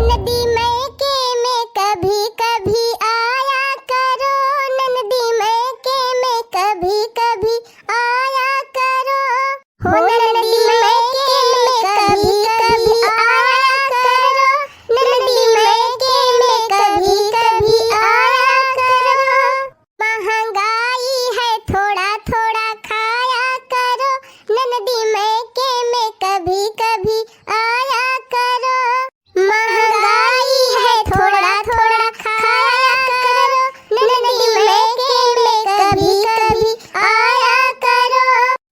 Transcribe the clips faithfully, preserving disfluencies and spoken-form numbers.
नदी मैके में कभी कभी आया करो, ननदी मैके में कभी कभी आया करो। हो ननदी मैके में कभी कभी आया करो, ननदी मैके में कभी कभी आया करो। महंगाई है थोड़ा थोड़ा खाया करो, ननदी मैके में कभी कभी आया करो। महंगाई है थोड़ा थोड़ा खाया करो, ननदी मैके में कभी कभी आया करो।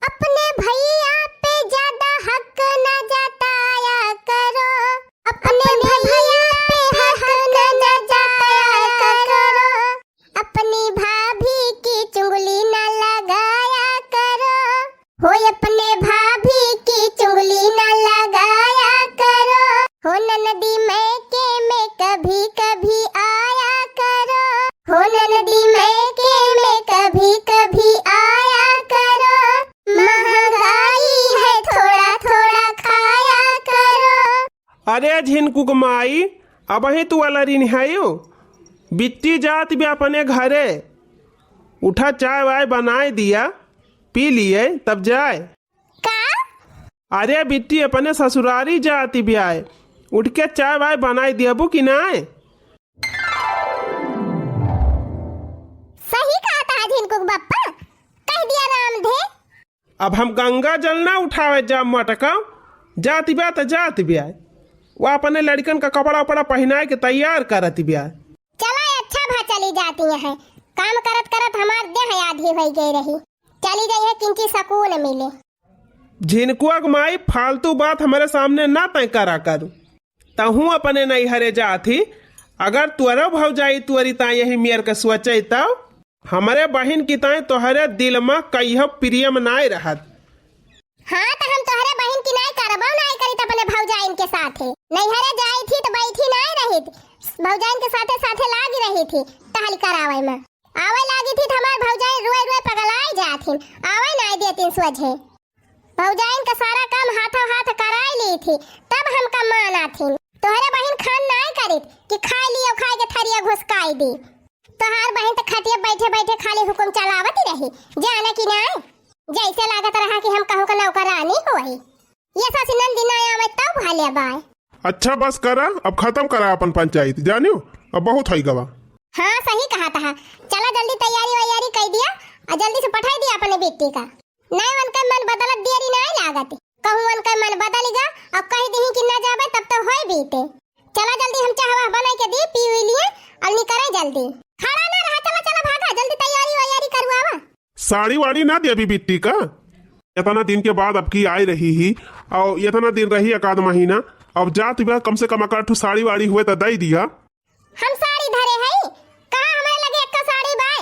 अपने भैया पे ज्यादा हक ना जताया करो, अपने भैया पे हक ना जताया करो। अपनी भाभी की चुंगली ना लगाया करो, हो अपने भाभी की चुंगली ना लगाया करो। हो ननदी मैके में कभी कभी आया करो, हो ननदी मैके में कभी कभी आया करो। महंगाई है थोड़ा थोड़ा खाया करो। अरे झिनकू क माई, अबहीं तू अलरिन हयू? बिट्टी जात बे अपने घरे। उठा, चाय वाय बनाए दिया, पी लिए, तब जाए। का? अरे बिट्टी अपने ससुरारी जात बे आए, उठ के चाय वाय बनाए दियबू कि नाय? सही कहत ह झिनकू क बप्पा, कहि दिया राम धे। अब हम गंगा जल ना उठावे जाब मटका, जात बे त जात बे आए। वो अपने लड़िकन क कपड़ा उपड़ा पहिनाए के तैयार करत बे आए। चला अच्छा भा चली जाती हैं, काम करत करत हमार देह आधी होइ गई रही, चली जइहैं किंची सकून मिले। झिनकुआ क माई, फालतू बात हमरे सामने ना तय करा करू। तहूँ अपने नैहरे जात ही, अगर तोरो भौजाई तोरी ताईं यही मेर क सोचै तब हमरे बहिन की ताईं तोहरे दिल म कहियो प्रेम नाय रहत। हाँ, त हम तोहरे बहिन की नाय करबो नाय करित अपने भौजाइन के साथे। नैहरे जाइत ही त बैठी नाय रहित, भौजाइन के साथे साथे लागी रहित ही टहल करावै म। आवै लागित ही त हमार भौजाइन रोए रोए पगलाय जात हीं, आवै नाय देतिन सोझे। भौजाइन क सारा काम हाथों हाथ कराय लीत ही, तब हमका मानत हीं। तोहरे बहिन खान नाय करित कि खाय लियो, खाय के थरिया घुसकाय दी। तोहार बहिन त खटिया बैठे बैठे खाली हुकुम चलावत ही रही, जाना कि नाय? जैसे लागत रहा कि हम कहूँ क नौकरानी होई। ये सासी नंदी नाय आवै तब भले बाय। अच्छा बस करा, अब खतम करा अपन पंचायत, जानियो, अब बहुत होइ गवा। हाँ, सही कहत ह। चला जल्दी तैयारी वैयारी कइ दिया अउर जल्दी से पठाई दिया अपने बिट्टी का। नाय उनका मन बदलत देरी नाय लागत। कहूँ उनका मन बदल गा अउर कहि दिहीं कि ना जाबे तब तो होय बीते। चला जल्दी हम चाह वाह बनाइ के दी, पी उई लिए अउर निकरे जल्दी। खड़ा ना रहा, चला चला भागा, जल्दी तैयारी वैयारी करवावा। साड़ी वाड़ी ना देबी बिट्टी का? एतना दिन के बाद अब की आइ रही ही, अउर एतना दिन रही एक आध महीना, अब जात बा, कम से कम एक आध ठो साड़ी वाड़ी हुए त दइ दिया। हम साड़ी धरे हई? कहाँ हमरे लगे एक्को साड़ी बाय?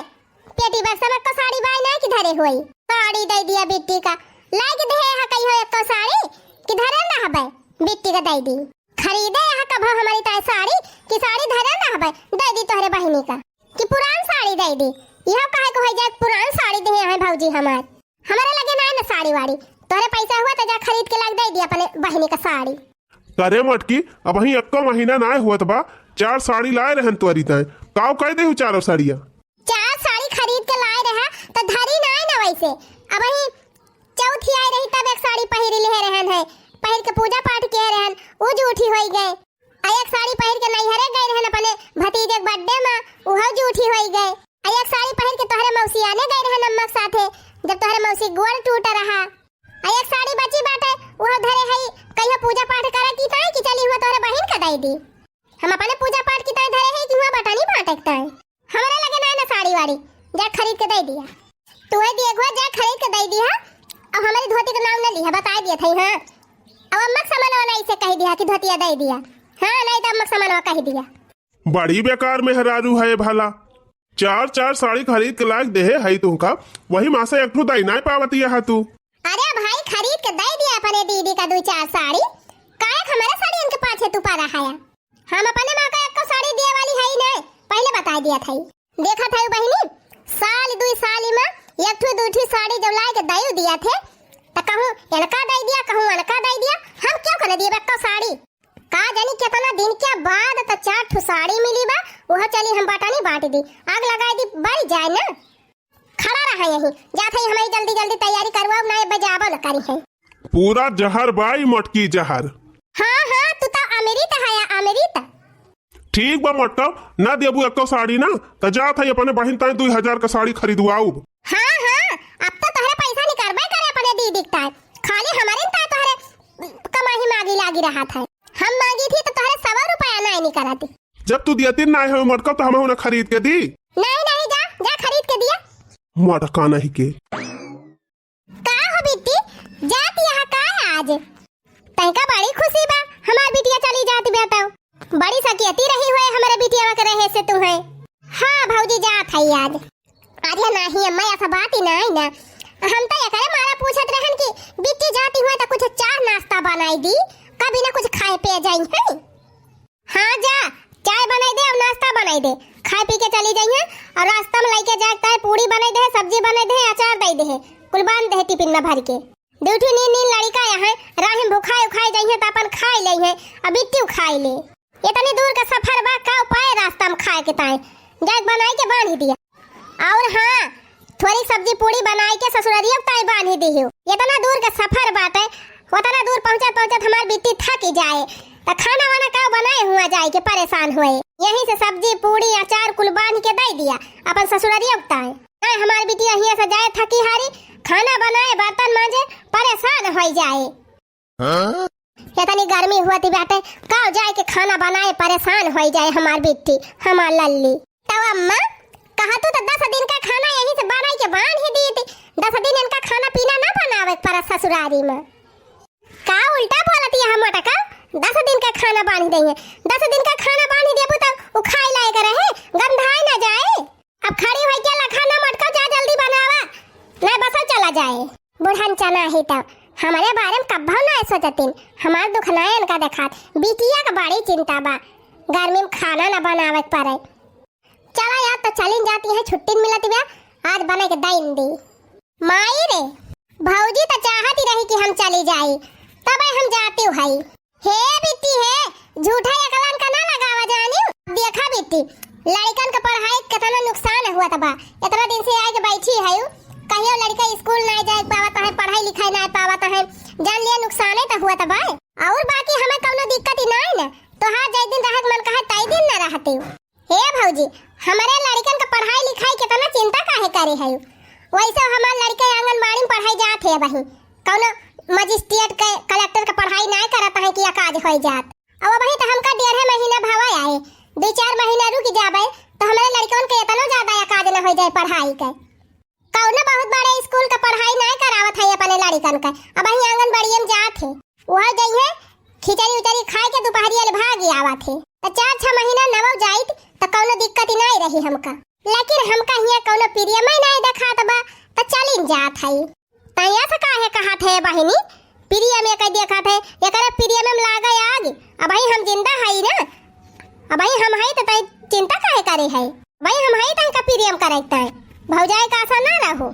पेटी बक्सा में एक्को साड़ी बाय ना कि धरे होई? साड़ी दइ दिया बिट्टी का। लाइके देहे हा कहियो एक्को साड़ी कि धरे ना हबे? बिट्टी का दइ दी। खरीदे हा कभो हमरी ताईं साड़ी कि साड़ी धरे ना हबे? दइ दी तोहरे बहिनी का। कि पुरान साड़ी दइ दी। इहो काहे को होइ जाए पुरान साड़ी देहे हैं भौजी हमार। हमरे लगे ना है ना साड़ी वाड़ी। तोहरे पैसा हुआ त जा खरीद के लाग दइ दी अपने बहिनी का साड़ी। करे मटकी, अबहीं एक्को महीना नाय होत बा, चार साड़ी लाए रहन तोरी ताईं। काव कइ देहू चारो साड़िया? चार साड़ी खरीद के लाए रहा, त धरी नाय ना वैसे। अबहीं चौथी आए रही, तब एक साड़ी पहिरी लिहे रहन है, पहिर के पूजा पाठ किहे रहन, उ जूठी होइ गए। आ एक साड़ी पहिर के नैहरे गए रहन अपने भतीजे के birthday में, उहो जूठी होइ गए। आ एक साड़ी पहिर के तोहरे मौसी आने गए रहन अम्मा के साथे, जब तोहरे मौसी गोड़ टूट रहा। आ एक साड़ी बची बाटे, उहो धरे हई, कहियो पूजा पाठ करे की ताईं कि चली हुआ तोहरे बहिन का दइ दी। हम अपने पूजा पाठ की ताईं धरे हई कि हुआ बटानी बांटे की ताईं। हमरे लगे ना ना साड़ी वाड़ी, जा खरीद के दइ दिया। तू है दिए हुआ, जा खरीद के दइ दिया। अब हमरी धोती का नाम ना लिहा, बताइ दिया था, हाँ। अब अम्मा के सामान वाला इसे कहि दिया कि धोतिया दइ दिया। हाँ, नाहीं त अम्मा के सामान कहि दिया। बड़ी बेकार मेहरारू है भला। चार चार साड़ी खरीद के लाग देहे हई तुहका, वही मा से एक ठो दइ नाय पावतिया हा तू। अरे भाई, खरीद के दइ दिया अपने दीदी का दुइ चार साड़ी, काहे के हमरे साड़ियन के पाछे तू परा हया? हम अपने मा का एक्को साड़ी दिए वाली हई नाय, पहिले बताइ दिया थई। देखत हई बहिनी, साल दुइ साल मा एक ठो दुइ ठो साड़ी जब लाइ के दइ दिया थे, त कहूँ एनका दइ दिया, कहूँ अनका दइ दिया, हम क्यों कने दिए एक्को साड़ी? का जानी केतना दिन के बाद त चार ठो साड़ी मिली बा, उहो चली हम बटनी बाँट दी, आग लगाइ दी, बरि जाए ना। खड़ा रहा यहीं, जात है हमारी जल्दी जल्दी तैयारी करवाओ, ना बजाबो न करी है। पूरा जहर बा ई मोटकी जहर। हाँ, हाँ, तू तो अमृत है, अमृत। ठीक बा मोटका, ना देबू एको साड़ी ना, त जात है अपने बहिन ताई दुई हजार का साड़ी खरीदवाउब। हाँ, हाँ, अब तो तोहरे पैसा निकरबे करे अपने दीदी के ताई, खाली हमारे ताई तोहरे कमाही मागी लागी रहत है। हम मांगी थी तो तोहरे सौ रुपया नाई निकरती। जब तू दियती नाई हो मोटका, तो हम ना खरीद के दी। नहीं, नहीं, जा, जा खरीद के दिया। मोटका नहीं के। का हो बिट्टी, जात यहाँ का आज? तैका बड़ी खुशी बा, हमार बिटिया चली जात बा तो। बड़ी सकेती रही हुए हमरे बिटिया के रहे से तू है। हाँ भौजी, जात है आज। अरे नाही अम्मा, ऐसा बात ही नाही ना। हम तो एकरे मारा पूछत रहन कि बिट्टी जाती हुए तो कुछ चाह नाश्ता बनाई दी, कभी ना कुछ खाए पे जाई है। हाँ जा, चाय बनाई दे और नाश्ता बनाई दे, खाए पी के चली जाई है। और रास्ता में लेके जाए ताई पूड़ी बनाई दे, सब्जी बनाई दे, अचार दे दे, कुल बांध दे टिफिन में भर के। दू ठो नीन नीन लड़िका यहाँ राह में भुखाए उखाए जाई है तो अपन खाए ले है, अब बिट्टी खाए ले। इतनी दूर का सफर बा, का उपाय रास्ता में खाए के ताई? जाए बनाई के बांध दिया। और हाँ, थोड़ी सब्जी पूड़ी बनाई के ससुररिया के ताई बांध दियो। इतना दूर का सफर बाटे, उतना दूर पहुँचत पहुँचत हमार बिट्टी थक ही जाए, तो खाना वाना का बनाए हुआ जाए के परेशान हुए। यहीं से सब्जी पूड़ी अचार कुल बांध के दे दिया अपन ससुररिया के ताई। नहीं, हमार बिटिया हियां से जाए थकी हारी, खाना बनाए बर्तन मांजे परेशान हो जाए। हाँ? इतनी गर्मी हुआ थी बाटे, का जाए के खाना बनाए परेशान हो जाए हमार बिट्टी, हमार लल्ली। तो अम्मा, कहा तू तो दस दिन का खाना यहीं से बनाई के बांध ही दी थी, दस दिन इनका खाना पीना ना बनावे के पड़ा ससुरारी में। का उल्टा बोलती है मोटका? दस दिन का खाना बांध देंगे, दस दिन का खाना बांध देबू तो उ खाए लायक रहे, गंधाए ना जाए। अब खड़ी होई के लखा ना मोटका, जा जल्दी बनावा, ना बसल चला जाए। बुढ़न चना ही तब हमारे बारे में कब्बो ना सोचतिन, हमार दुख ना इनका देखात, बिटिया का बड़ी चिंता बा, गर्मी में खाना ना बनावे के पड़े। चला यार, तो चलिन जाती है, छुट्टी मिलत बा, आज बने के दइन दी। माई रे, भौजी तो चाहत ही रही कि हम चली जाई, तब हम जाती हई। हे बिट्टी हे, झूठा एकलन का ना लगावा जानी। देखा बिट्टी, लड़िकन का पढ़ाई केतना नुकसान हुआ बा। इतना दिन से आए के बैठी है, कहियो लड़िका स्कूल ना जाए पावत है, पढ़ाई लिखाई ना पावत है, जान लिया नुकसाने तो हुआ बा। और बाकी हमें कौनो दिक्कत ही ना है ना, तोहार जय दिन रहे के मन कहे तय दिन ना रहते। हे भौजी, हमरे लड़िकन का पढ़ाई लिखाई केतना चिंता काहे करे है? वैसे हमार लड़िका आंगनबाड़ी में पढ़ाई जात है अबही, कौनो मजिस्ट्रेट के, कलेक्टर के पढ़ाई नाय करत है कि अकाज होई जात। अब अबही तो हमका डेढ़े महीना भवा आए, दो चार महीना रुक जाबे तो हमरे लड़िकन के इतनो ज्यादा अकाज न होई जाए पढ़ाई के। कौनो बहुत बड़े स्कूल का पढ़ाई नाय करावत है अपने लड़िकन के, अबही आंगनबाड़ी में जात है। वह जइहे, खिचड़ी उचड़ी खाए के दुपहरिया ले भाग आवत है। त चार छह महीना नवो जाइत त कौनो दिक्कत ही नाय रही हमका, लेकिन हमका हियां कौनो प्रियम नाय देखात बा, त चलिन जात है। तैया से काहे कहत है बहिनी, प्रियम एक देखत है, एकरे प्रियम में लागे आग। अबही हम जिंदा हई ना, अबही हम हई त तई चिंता काहे करे है? भाई हम हई तई का प्रियम करे तई, भौजाई का आशा ना रहो।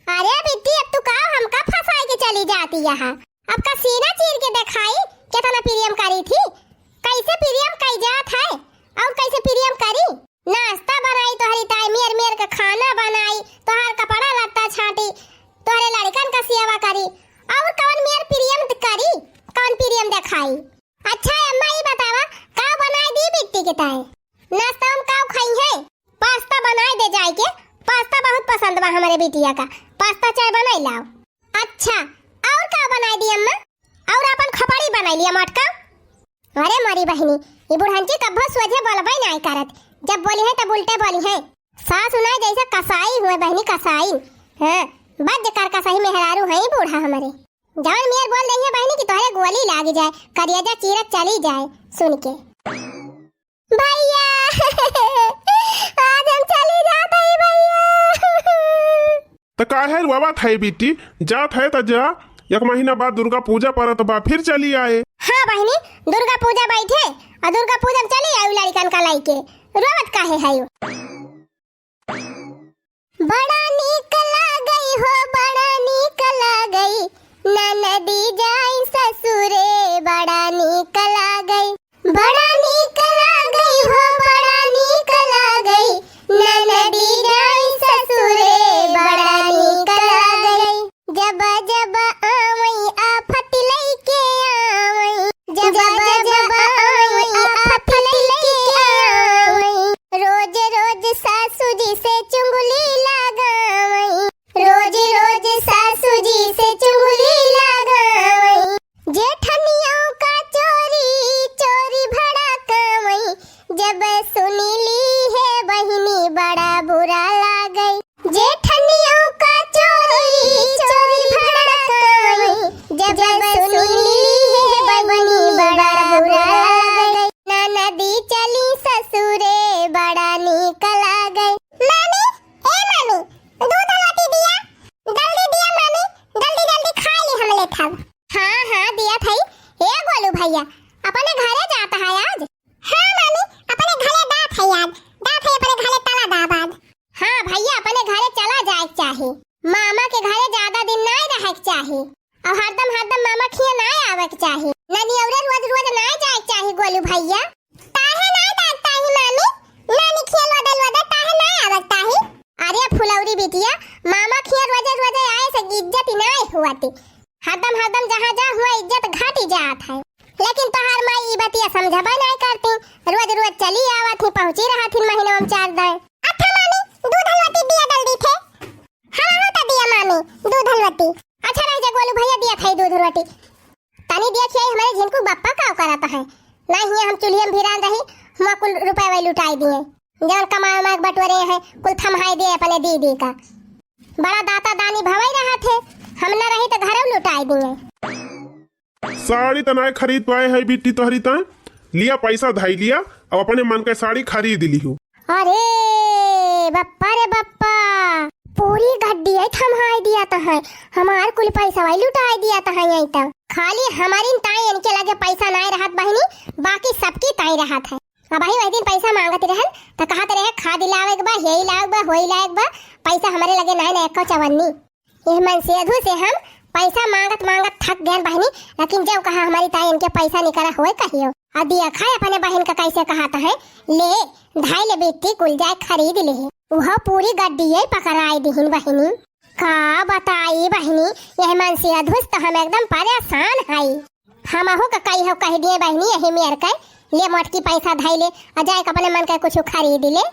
अरे बिट्टी, अब तू का हमका फंसाई के चली जाती यहाँ? अब का सीना चीर के देखाई, केतना प्रियम करी थी, कैसे प्रियम कई जात है और कैसे प्रियम करी। नाश्ता बनाई तोहरी ताई, मेर मेर के खाना बनाई, तोहार कपड़ा लत्ता छाटी, तोहरे लड़िकन का सेवा करी, और कौन मेर प्रियम करी, कौन प्रियम देखाई? अच्छा अम्मा, ई बतावा, का बनाई दी बिट्टी के ताई? नाश्ता में का खाई है? पास्ता बनाई दे जाए के, पास्ता बहुत पसंद बा हमरे बिटिया का, पास्ता चाय बनाई लाओ। अच्छा, और का बनाई दी अम्मा? और अपन खोपड़ी बनाई लिया मोटका। अरे मोरी बहिनी, ई बुढ़ंची कब्बो सोझे बोलबे नाय करत, जब बोली है तब उल्टे बोली है। सास उनाय जैसे कसाई हुए बहिनी, कसाई। हाँ, बद कर कसाई मेहरारू है बूढ़ा हमारे। जवन मेर बोल रही है बहिनी कि तोहरे गोली लाग जाए, करेजा चीरत चली जाए सुन के। भैया, आज हम चली जात हई भैया। त काहे रोवत है बिट्टी? जात है त जा, एक महीना बाद दुर्गा पूजा परत बा, फिर चली आए। हाँ बहिनी, दुर्गा पूजा बैठे और दुर्गा पूजा में चली आयु लड़िकन का लइके। रोवत काहे है? बड़ा नीक लागई हो, बड़ा नीक लागई, ननदी जाई ससुरे, बड़ा नीक लागई। जब सुनिली हे बहिनी बड़ा बुरा लागै। जेठनियों का चोरी चोरी भड़कावै। जब सुनिली हे बहिनी बड़ा बुरा लागै। ननदी चली ससुरे बड़ा नीक लागै। मामी, ए मामी, दूध रोटी दिया, जल्दी दिया मामी, जल्दी जल्दी खाइ ली हम लेत हब। हाँ, हाँ, दियत हई। ए गोलू भइया, अपने घरे जात है आज? हाँ मामी, अपने घरे जात है आज। जात है अपने घरे तला दाब आज। हाँ भइया, अपने घरे चला जाए के चाही। मामा के घरे ज्यादा दिन नाहीं रहे के चाही। अउर हरदम, हरदम मामा खिया नाहीं आवे के चाही। ननियौरे रोज, रोज नाहीं जाए के चाही गोलू भइया। काहे नाहीं जाए के चाही मामी? नानी खिया लोदे, लोदे काहे नाहीं आवे के चाही? अरे फुलौरी बिटिया, मामा खिया रोजे, रोजे आए से इज्जत ही नाहीं होती। हरदम, हरदम जहाँ जा हुआ इज्जत घटी जात है। लेकिन तोहार माई ई बतिया समझबे नाहीं करती। रोज, रोज चली आवत ही, पहुँची रहत ही महीनों में चार दाएँ। अच्छा मामी, दूध रोटी दिया जल्दी थे। हाँ, हाँ, तो दिया मामी, दूध रोटी। अच्छा रह जा गोलू भइया, दिया था दूध रोटी। तनी देखिए हमरे झिनकू बप्पा का करत है। नाहीं हियाँ हम चुल्हिया में भिरान रही, हुआँ कुल रुपया वही लुटाई दिए। जौन कमाए उमाए के बटोरे हैं, कुल थम्हाई दिए अपने दीदी का। बड़ा दाता दानी भवई रहत है, हम न रही तो घरे लुटाई दिए। साड़ी त नाय खरीद पाए है बिट्टी तोहरी ताय। लिया पैसा धई लिया, अब अपने मन के साड़ी खरीद लिहू। अरे बप्पा रे बप्पा, पूरी गड्डी है थम्हाई दिया त है, हमार कुल पैसा वही लुटाई दिया त है यहीं त। खाली हमारी ताई इनके लगे पैसा नाय रहत बहिनी, बाकी सबकी ताई रहत है। अबही वही दिन पैसा माँगत रहन, त कहत रहे, "खादी लावे के बा, हेई लावे के बा, होई लावे के बा, पैसा हमरे लगे नाय ना एको चवन्नी।" एह मनसेधू से हम पैसा माँगत माँगत थक गयन बहिनी, लेकिन जब कहा हमारी ताई इनके पैसा निकरा होए कहियो। आ दिया खाए अपने बहिन का कैसे कहत है, "ले, धाई ले बिट्टी कुल जाए खरीद ले।" उहो पूरी गड्डिये पकड़ाई दिहिन बहिनी। का बताई बहिनी, एह मनसेधू से त हम एकदम परेशान हई। हमहू का कहियो कहि दिए बहिनी यही मेर के, "ले मोटकी पैसा धई ले, आ जाए के अपने मन के कुछ खरीद ले।"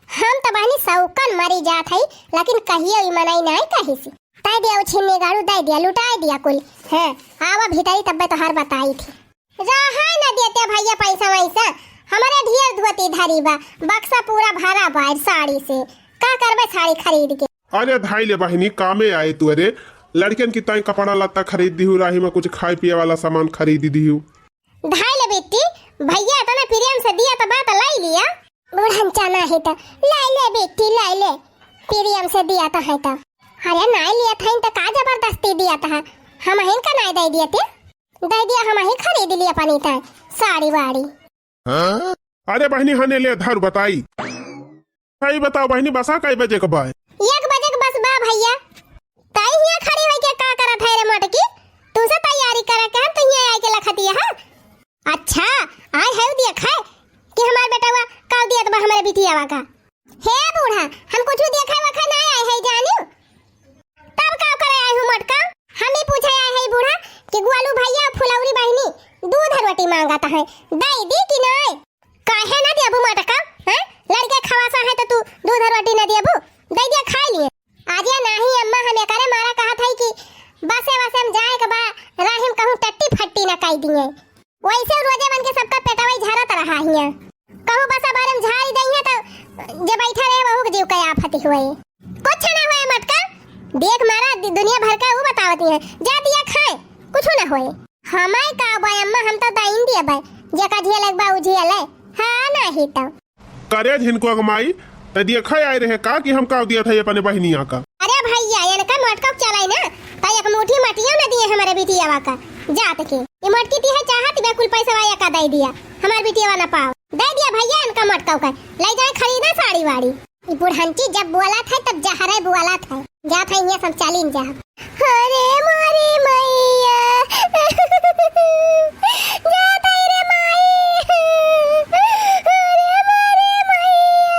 हम त बहिनी सौकन मरी जात हई, लेकिन कहियो ई मनई नाय कहिसी। तै दिया उ छिन्नी गाड़ू दे दिया, लुटाए दिया कुल। हाँ, आवा भीतरी तब्बे तोहार बताई थी। रहा न देते भइया पैसा वैसा, हमरे ढेर धोती धरी बा, बक्सा पूरा भरा बा साड़ी से। का करबे साड़ी खरीद के? अरे धाई ले बहिनी, कामे आए तू। अरे लड़कियन की ताई कपड़ा लत्ता खरीद दिहू, राही में कुछ खाए पिए वाला सामान खरीद दिहू। धाई ले बेटी, भइया इतना प्रेम से दिया त बात लाई लिया। बुढ़न चाना है त लाई ले बेटी, लाई ले, प्रेम से दिया त है त। अरे नाय लिया था त का जबरदस्ती दिया था, हम हिन का नाय दे दिए थे, दे दिया हम ही खरीद लिया अपनी ताई साड़ी वाड़ी। अरे बहिनी, हने ले धर बताई। सही बताओ बहिनी, बसा कई बजे के बा? एक बजे के बस बा भइया। ताई हियाँ खड़ी होई के का करत है रे मोटकी? तुमसे तैयारी करे के हम तो हियाँ आए के लखतिया है। अच्छा, आए है देख है कि हमार बेटवा का दियत बा हमारे बिटियावा का। हे बूढ़ा, हम कुछ देखे वखे ना आए है जानियो। तब का करे आए हो मोटका? हम ही पूछे आए है बूढ़ा कि ग्वालू भइया फुलौरी बहिनी दूध रोटी माँगत है, दे दी कि नाय? काहे ना देबू मोटका? हैं? लड़के खवासा है तो तू दूध रोटी ना देबू? दे दिया खाई लिए। अरे नाही अम्मा, हम एकरे मारा कहत है कि बसे वसे हम जाए के बा, राही में कहूँ टट्टी फट्टी ना कई दिए। वैसे रोजे बन के सबका पेटवा ही झरत रहा हिया। कहूँ बसा बारे में झाड़ी दई है तो जे बैठा रहे वहू के जीव के आफत हुए। कुछ ना होए मटका, देख मारा दि-, दुनिया भर का वो बतावती है, जा दिया खाए, कुछ ना होए। हमारे का बा अम्मा, हम तो दाइन दिया बा, जेका झेले के बा उ झेले। हाँ नाही तो। करे झिनको अगमाई, त दिया खाए आए रहे का कि हम का दिया था ये अपने बहिनिया का? अरे भइया, इनका मटका चलाई ना, त एक मुट्ठी मटिया न दिए हमारे बिटियावा का जात के। ये मटकी ती है चाहत बे कुल पैसा वाया का दे दिया, हमारे बिटियावा ना पाओ। दे दिया भइया इनका मटका का, ले जाए खरीदा साड़ी वाड़ी। ई बुढ़ंची जब बोलत है तब जहरे बोलत है। जात है हियाँ सब चालीन जा। अरे मोरी मैया, जात है रे माई। अरे मोरी मैया।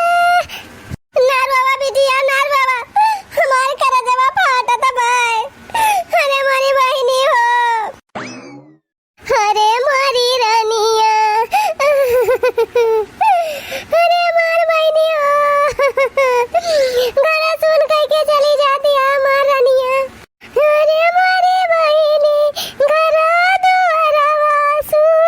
नार बाबा बिटिया, नार बाबा, हमार करजवा फाटत बाय। अरे मोरी बहिनी हो। अरे मोरी रनिया, अरे मोर बहिनी हो, घर सुन कह के चली जाती है हमार रनिया। अरे मोरी बहिनी, घर दुआरवा सुन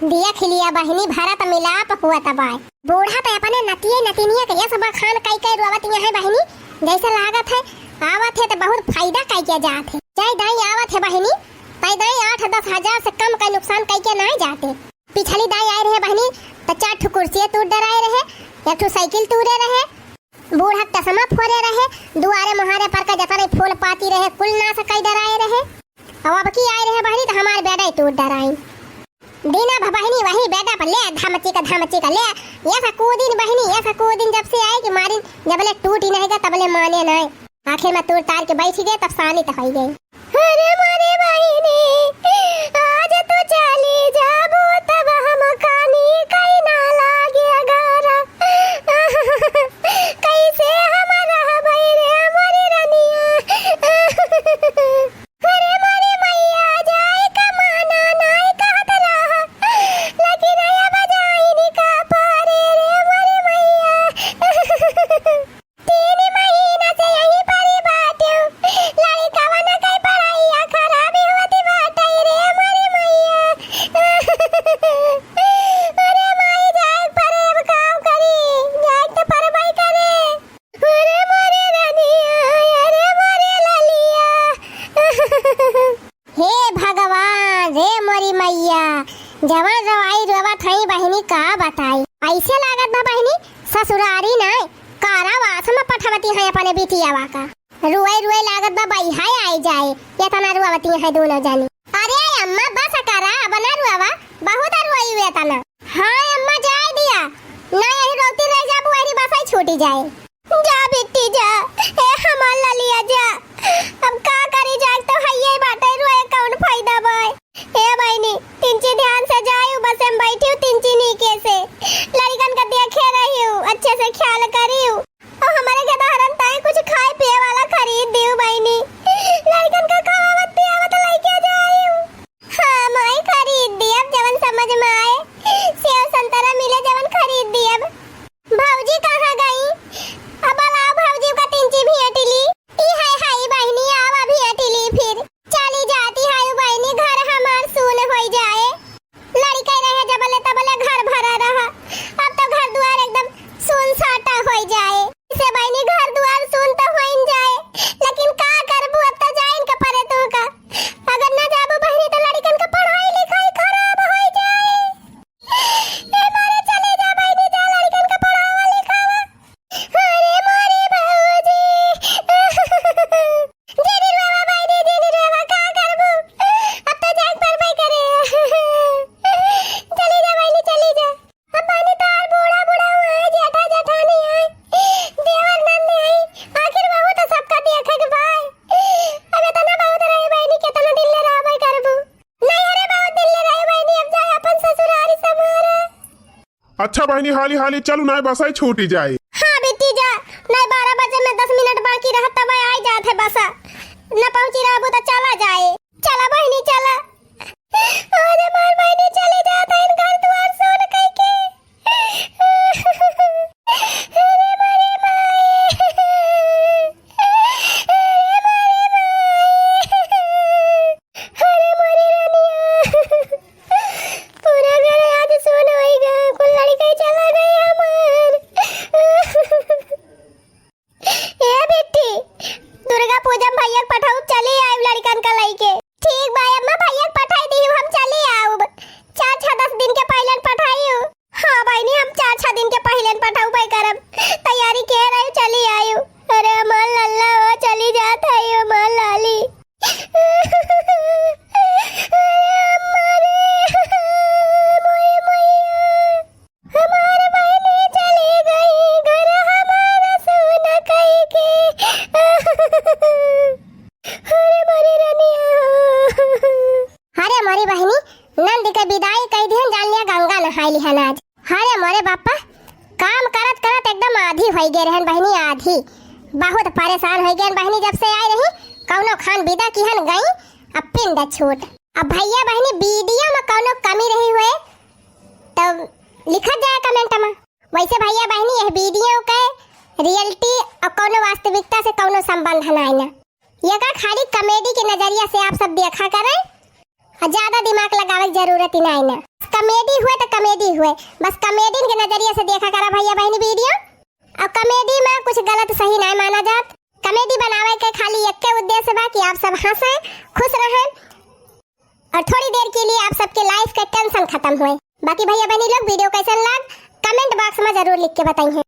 देख लिया बहिनी, भरत मिलाप हुआ तबाय। बूढ़ा त अपने नतिये नतिनिया के यस बखान कई कई रोवत यहाँ है बहिनी, जैसे लागत है आवत है त बहुत फायदा कई के जात है। जय दाई आवत है बहिनी, तय दाई आठ दस हजार से कम का नुकसान कई के नाय जाते। पिछली दाई आए रहे बहिनी, त चार ठो कुर्सिये तूर डराए रहे, एक ठो साइकिल तूरे रहे, बूढ़ा के चश्मा फोरे रहे, दुआरे मुहारे पर का जतने फूल पाती रहे, कुल नास कई डराए रहे। अब, अब की आए रहे बहिनी, त हमार बेटा ही तूर डराई। दीना भ बहिनी वही बेटा पर ले, धमची का, धमची का ले, ये सा कूदिन बहिनी, ये सा कूदिन जब से आए कि मारिन, जबले टूटी नहीं गा, तबले माने नहीं। आखिर में तूर तार के बैठ गए, तब सानी त होई गई। अरे मोरे बहिनी, आज तू चली जाबू तब हम कानी कई ना लागे अगारा। कैसे हम रहबै रे मोरी रनिया। अरे मोरी मैया, जाए का माना नाय कहत रहा, लेकिन अब जाइन का पारे रे मोरी मैया। तीन महीना से यहीं पर ही बाटे। लड़िकवन के पढ़ाइया खराबी होती बाटे रे मोरी मैया। अरे माई, जाए परे, अब काम करी, जाए तो परबई करे। अरे मोरे रनिया, अरे मोरे ललिया। हे भगवान, रे मोरी मैया, जवन रोवाई रोवत हई बहिनी, का बताई। ऐसे लागत बा बहिनी, ससुरारी नाय, कारावास में पठवती है अपने बिटियावा का। रोए रोए लागत बा बइहाय आई जाए, इतना रोवती है दोनों जनी। अरे अम्मा, बस करा, अब ना रोवा, बहुत रोई हुए तना। हाँ अम्मा, जाए दिया, ना यही रोती रह जाबू, वही बस ही छूटी जाए। जा बिट्टी जा, ए हमार ललिया जा। अब का करी, जाए तो हइये बाटे, रोए कौन फायदा बाय। ए बहिनी, तिनची ध्यान से जायू, बस हम बैठियो तिनची नीके से। लड़िकन का देखे रहियो, अच्छे से ख्याल करियो। और हमारे गेदहरन ताई कुछ खाए पिए वाला खरीद दियो बहिनी। लड़िकन का खवावत पियावत लइके जायू। हाँ माई, खरीद दियब जवन समझ में आए, सेव संतरा मिले जवन खरीद दियब। भौजी कहाँ गई? अब लाओ भौजी का तिनची भी अटिली। ई है, हाय बहिनी, आवा भी अटिली फिर। चली जाती है बहिनी, घर हमार सून होई जाए। लड़िके रहे जबले तबले घर भरा रहा, अब तो घर दुआर एकदम सून साटा होई जाए। इसे बहिनी घर दुआर सून तो होइन जाए, लेकिन का करबू, अब तो जाइन के परे तू का। अगर ना जाबू बहिनी तो लड़िकन का पढ़ाई लिखाई खराब होई जाए। ए मारे चले जा बहिनी, जा लड़िकन का पढ़ावा लिखावा। अरे मोरे भौजी। जेनी रोवा बहिनी, जेनी रोवा, का करबू? अब तो जाए परबे करे। चली जा बहिनी, चली जा। अब बहिनी तोहार बूढ़ा बूढ़ा हुआ है, जेठा जेठानी है, देवर नंद है, आखिर वहू तो सबका देखे के बाय। अब इतना बहुत रहे बहिनी, कितना दिन ले रहबे करबू? नहीं, अरे बहुत दिन ले रहे बहिनी, अब जाए अपन ससुरारी समारे। अच्छा बहिनी, हाली हाली चलू, नाय बसाई छूटी जाए। हाँ बिट्टी जा, नाय बारह बजे में दस मिनट बाकी रहत तब आई जात है बसा। न पहुँची रहबू तो चला जाए। चला बहिनी चला। अरे मार बहिनी चली जात है घर दुआर सोन कई के। अरे मोरे माई। अरे मोरे माई। अरे मोरे रानिया। पूरा घर आज सोन होई गा, कुल लड़िका चला गए हमार। ए बिट्टी, दुर्गा पूजा में भैया के पठाऊ, चली आइब लड़िकन का लइके। ठीक बा अम्मा, भैया के पठाई दी, हम चली आउब। चार छह दस दिन के पहिले पठाई। हाँ बहिनी, हम चार छह दिन के पहिले पठाऊ भाई करब। तैयारी के रही, चली आयु। अरे हमार लल्ला हो, चली जात है हमार लाली। अरे अम्मा रे, मोए मैया। हमार बहिनी चली गई घर हमार सुन कई के। अरे मोरी रनिया। अरे मोरी बहिनी, नंद के विदाई कई दिहन, जान लिया गंगा नहाई लिहन आज। अरे मोरे बापा, काम करत करत एकदम आधी होई गए रहन बहिनी, आधी। बहुत परेशान होई गए बहिनी, जब से आए रही कौनो खान विदा किहन गई, अब पिंड छूट। अब भैया बहिनी वीडियो में कौनो कमी रही हुए तो लिखत जाए कमेंट में। वैसे भैया बहिनी, यह वीडियो के रियलिटी और कौनो वास्तविकता से कौनो संबंध नाई ना। ये का खाली कॉमेडी के नजरिया से आप सब देखा करें और ज्यादा दिमाग लगावे की जरूरत ही नाई ना। कॉमेडी हुए तो कॉमेडी हुए, बस कॉमेडियन के नजरिए से देखा करा भैया बहनी वीडियो। और कॉमेडी में कुछ गलत सही नहीं माना जात। कॉमेडी बनावे के खाली एक उद्देश्य बा कि आप सब हंसें, खुश रहें और थोड़ी देर के लिए आप सबके लाइफ के टेंशन खत्म हुए। बाकी भैया बहनी लोग वीडियो कैसन लाग, कमेंट बॉक्स में जरूर लिख के बताइए।